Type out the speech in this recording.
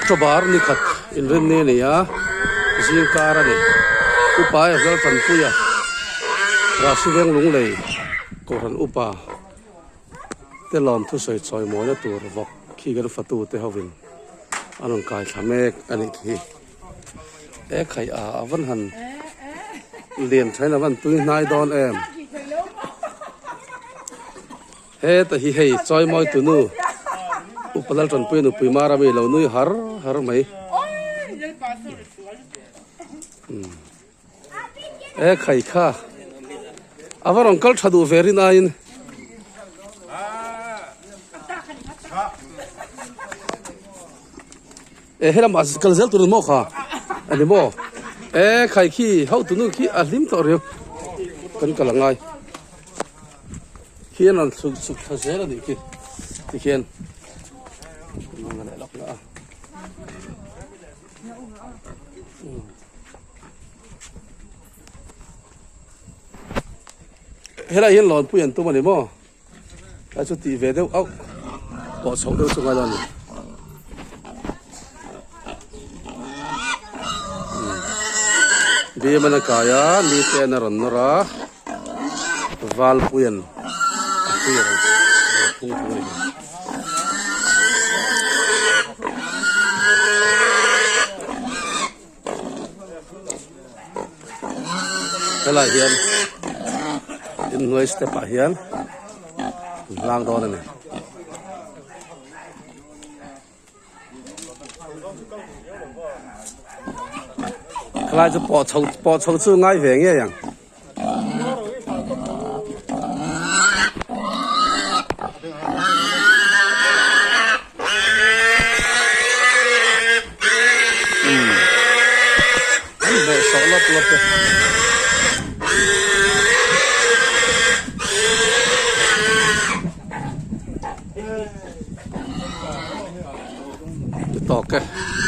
October ni khat inrinni a ni a, zingkar a ni. Upa Ezra Tanpuia, Rahsiveng Lunglei Kohhran Upa te lawm thusawi chawimawina tur vawk khi kan fatute hovin an rawn kai thla mek a nih khi. E khai a a van han lian thain a van tui hnai dawn em. Heta hi hei chawimawi tunu Upa Laltanpuia nupui Mara mi lo nui har har mai. E khai kha a va rawn kal tha duh ve rin aiin. E helamah kal zel tur maw kha a ni maw e khai khi ho tunu khi a hlim tawh riau kan kal angai khi an rawn chhuk chhuk thla zel a nih khi tikhian Helai hian lawnpui an tum a ni maw? A chu tih ve deuh auh pawh chhoh deuh chu ngai lo a ni. Bim an a kai a, mi te an a rawn nawr a, Valpuia'n a pui a rawn phung thung a ni. Helai hian inhnuai step ah hian an hlang dawn a ni. Khalai chu pawh chho pawh chho chu ngai ve ngei ang. Tawk e.